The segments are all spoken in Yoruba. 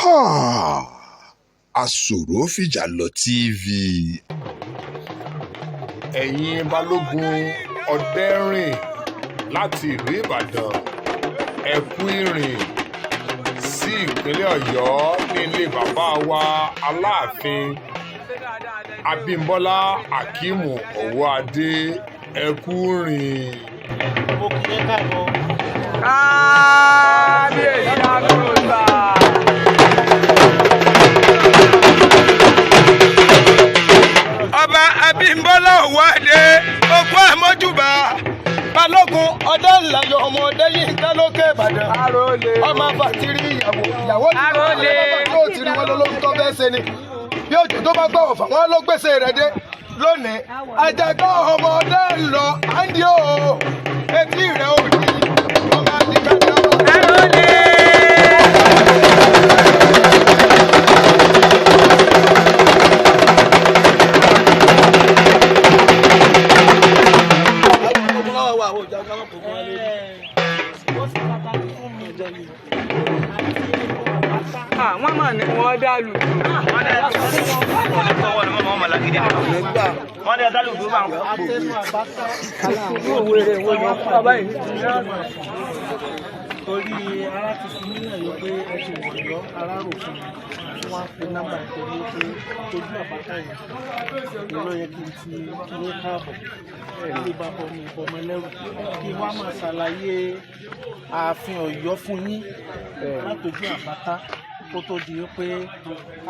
Háà! Aṣòro-fìjàlọ TV. Ẹ̀yin Balógun Ọ̀dẹ́rìn láti ìlú Ìbàdàn, ẹ kú ìrìn sí ìpínlẹ̀ Ọ̀yọ́ nílé bàbá wa Aláàfin Abímbọ́lá Akeem Ọwọ́adé, ẹ kú ìrìn. Mo kì í káàbọ̀. Kábíyèsí àgbòsà. Ọba Abímbọ́lá Ọwọ́adé, okú àmójúbà. Balógun Ọdẹ́ńláyọ̀ ọmọ Ọdẹ́yìnká lókè Ìbàdàn. Arólé. Ọmọ Fàtírí ìyàwó ìyàwó ní Arólé. tó ti rí wọn lọ́lọ́run tó fẹ́ ṣe ni. Bí òjò tó bá gbọ́ ọ̀fà wọn ló gbèsè rẹ̀ dé lónìí. Àjàgbọ́ ọmọ Ọdẹ́ńlọ Andy o, etí rẹ̀ ò ní ọmọ àdìgbàdàn. Arólé. Ó sì pàtàkì fún mi àti gbogbo bàbá. Wọ́n mọ̀ ní wọ́n dàlù. Atẹnu àbáta torí ara ti fi mílẹ̀ yọ pé ẹ ti wọ̀ yọ ara rò fún mi, wọ́n á pe nọ́mbà ìtọ́jú pé ojú àbáta yẹn ló yẹ kí n ti kí ní káàbọ̀ ilé bàbá ọmọ ìbọn ọmọ ẹlẹ́rù kí wọ́n á máa ṣàlàyé ààfin Ọ̀yọ́ fún yín látọjú àbáta kó tó di pé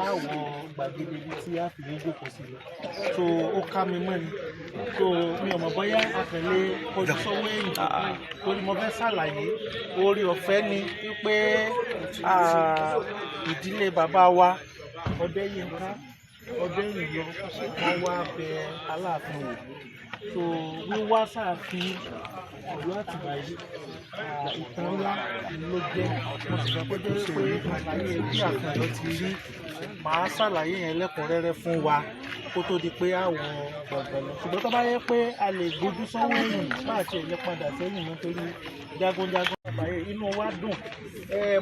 a wọ gbàgede ibi tí a fi ní jókòó sí lọ. So ó ká mi mọ́ ni, so mi ò mọ̀ bóyá àfẹ́lé kọjú sọ́wọ́ ẹ̀yìn torí mo fẹ́ ṣàlàyé. Orí ọ̀fẹ́ ni wípé ìdílé bàbá wa Ọdẹ́yìnká Ọdẹ́yìnlọ wọ́n wá bẹ Aláàfin wò. So wíwá sáàfin Ọ̀yọ́ Àtìbà yìí, ìtàn ńlá ló jẹ́. Mo sì fẹ́ kó jẹ́ pé àlàyé bí ààfin Ọ̀yọ́ ti rí, màá ṣàlàyé yẹn lẹ́kùnrẹ́rẹ́ fún wa kó tó di pé àwọn gbọ̀ngàn lọ. Ṣùgbọ́n tó bá yẹ pé a lè gbójú sọ́wọ́ ẹ̀yìn máa tiẹ̀ lè padà sẹ́yìn nítorí jagunjagun àbáyé inú wa dùn.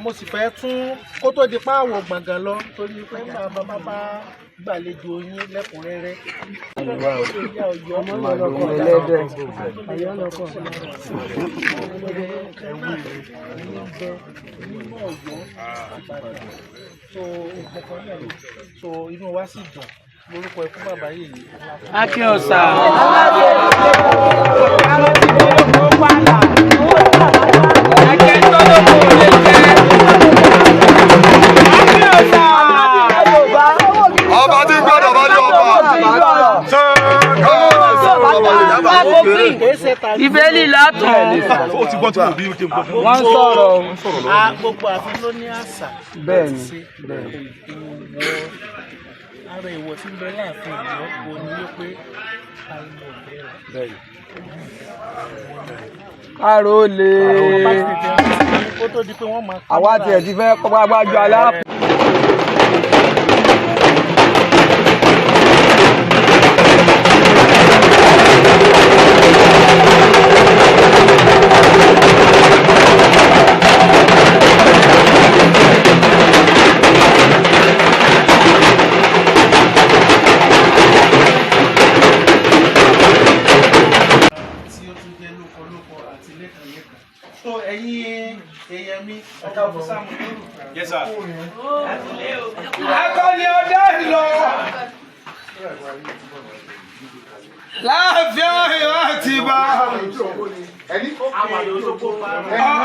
Mo sì fẹ́ tún kó tó di pé àwọn gbọ̀ngàn lọ torí pé bàbá bá gbàlejò yín lẹ́kùnrẹ́rẹ́. So inú wa sì dùn lórúkọ ikú bàbá yìí. Akin ọ̀sà. Akin ọ̀sà. Ọba tí gbọ́dọ̀ bá ní ọba. Ìbéèlì látún. Wọ́n ń sọ̀rọ̀. Gbogbo ààfin ló ní àṣà. Bẹ́ẹ̀ni. Ara ìwọ̀ tí ń bẹ láàfin Ọ̀yọ́ kò ní wípé àìmọ̀ bẹ̀rẹ̀. Arólé. Àwọn bá ti tètè rántí kó tó di pé wọ́n máa. Àwa tiẹ̀ ti fẹ́ kọ́ gbájú aláàfin. Tí ó tún jẹ́ lóko lóko àti lẹ́kàn lẹ́kàn. So ẹ̀yin èèyàn mi, ọkọ̀ fúnṣàmù lóru. Yes, sir. Akọni Ọdẹ́ńlọ láàfin Ọ̀yọ́ Àtìbà,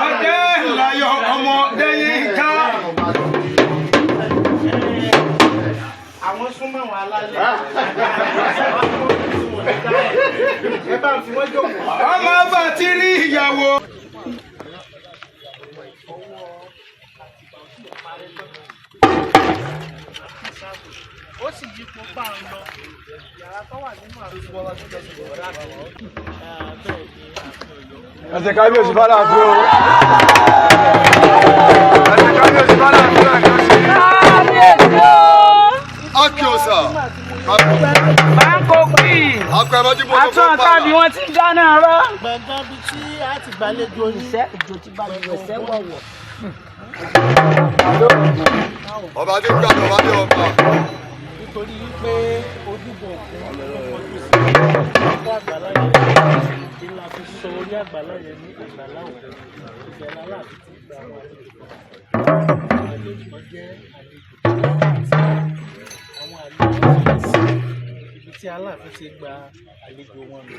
Ọdẹ́ńláyọ̀ ọmọ Ọdẹ́yìnká. Àwọn súnmọ́ àwọn alálẹ̀. Ẹ bá ń fi wọ́n jókòó. Ọmọ Fàtírí ìyàwó. Ó sì yípo bá ń lọ yàrá tó wà nínú àrùn bẹ́ẹ̀ ni ààfin Ọ̀yọ́. Ẹsẹ̀ kábíyèsí bá láàfin o. Ẹsẹ̀ kábíyèsí bá láàfin o. Kábíyèsí o. Akin ọ̀sà. Báńkò pì. Akọ ẹ̀rọ tí mo tó Àtún ọ̀tá bí wọ́n ti ń dáná rọ́. Gbọ̀ngàn bíi tí a ti gbàlejò yín. Ìṣẹ́ ìjò ti bá mi wẹ̀sẹ̀ wọ̀wọ̀. Ògún. Ọba tí ń gbàdọ̀ wálé ọba. Nítorí wípé ojúbọ Ògún ló kọjú sí ọkọ àgbàlá yẹn ní la fi sọ orí àgbàlá yẹn ní àgbàlá Ògún. Ibẹ̀ l'Aláàfin ti gba àwọn àlejò kan. Àwọn àlejò kan jẹ́ àlejò tó wá láti àwọn àlejò tó sí ibi tí Aláàfin ti gba àlejò wọn nù.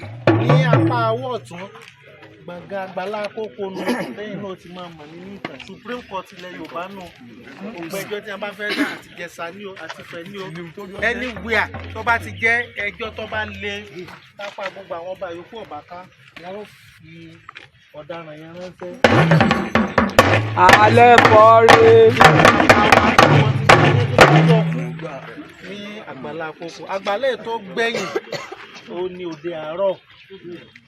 Ní apá ọwọ́ ọ̀tún, gbọ̀ngàn àgbàlá kókó nu lẹ́yìn náà ti máa mọ̀ nínú ìtàn Supreme Court ilẹ̀ Yorùbá nù. Gbogbo ẹjọ́ tí a bá fẹ́ dá, àti Ìjẹ̀ṣà ní o, àti Ifẹ̀ ní o, anywhere tó bá ti jẹ́ ẹjọ́ tó bá lé tápá gbogbo àwọn ọba yòókù ọ̀bá ká, wọ́n ó fi ọ̀daràn yẹn ránṣẹ́. Alẹ́ fọ́ọ́rẹ́. Ní àgbàlá àkókò, àgbàlá ètò gbẹ̀yìn ó ní òde àárọ̀.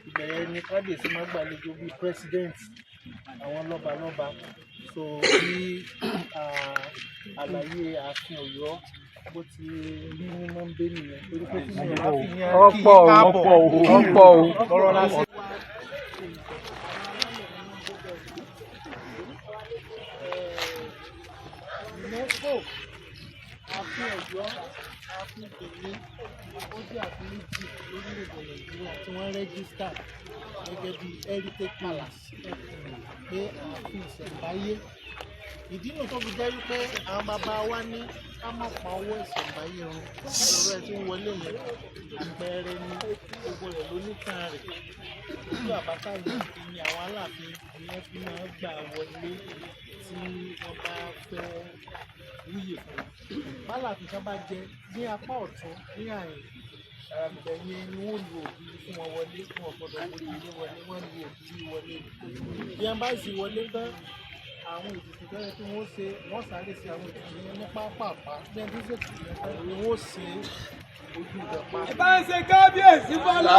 Ibẹ̀ yẹn ni kábíyèsí máa gbàlejò bíi president, àwọn lọ́balọ́ba. So bí àlàyé ààfin Ọ̀yọ́ bó ti rí ní mọ́ńbé nìyẹn, torí pé tí mi ò bá fi yẹn kí Ọ̀pọ̀ o, káàbọ̀ ọ̀pọ̀ o. lọ́rọ̀ lásán. UNESCO, ààfin Ọ̀yọ́, ààfin Benin, ó jẹ́ ààfin méjì lórílẹ̀‐èdè Nàìjíríà tí wọ́n register gẹ́gẹ́ bí heritage palace, pé ààfin ìṣẹ̀ǹbáyé. Ìdí nù tó fi jẹ́ wípé àwọn bàbá wa ní ká má pa owó ìṣẹ̀ǹbáyé run. Ọ̀rọ̀ ẹ̀ tí ń wọlé yẹn, àpẹẹrẹ ni, gbogbo rẹ̀ ló nìkan rẹ̀. Ojú àbáta yìí ni àwọn Aláàfin ni wọ́n fi máa ń gbà wọlé tí wọ́n bá fẹ́ wúyè fún un. Bálàfin kan bá jẹ ní apá ọ̀tún ní àyè ibẹ̀ yẹn ni wọ́n lu ògiri fún wọn wọlé. Wọn ò gbọ́dọ̀ wọlé ilé wọlé, wọ́n lu ògiri wọlé. Bí wọ́n bá sì wọlé tán, àwọn ètùtù tó yẹ kí wọ́n ṣe, wọ́n sáré ṣe àwọn ètùtù yẹn ní pápápá. Bí wọ́n ti ṣe ètùtù yẹn tán ni wọ́n ṣe ojú ibẹ̀ pa. Bá ń ṣe kábíyèsí bọ́lá.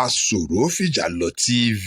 Aṣòro fìjà lọ TV.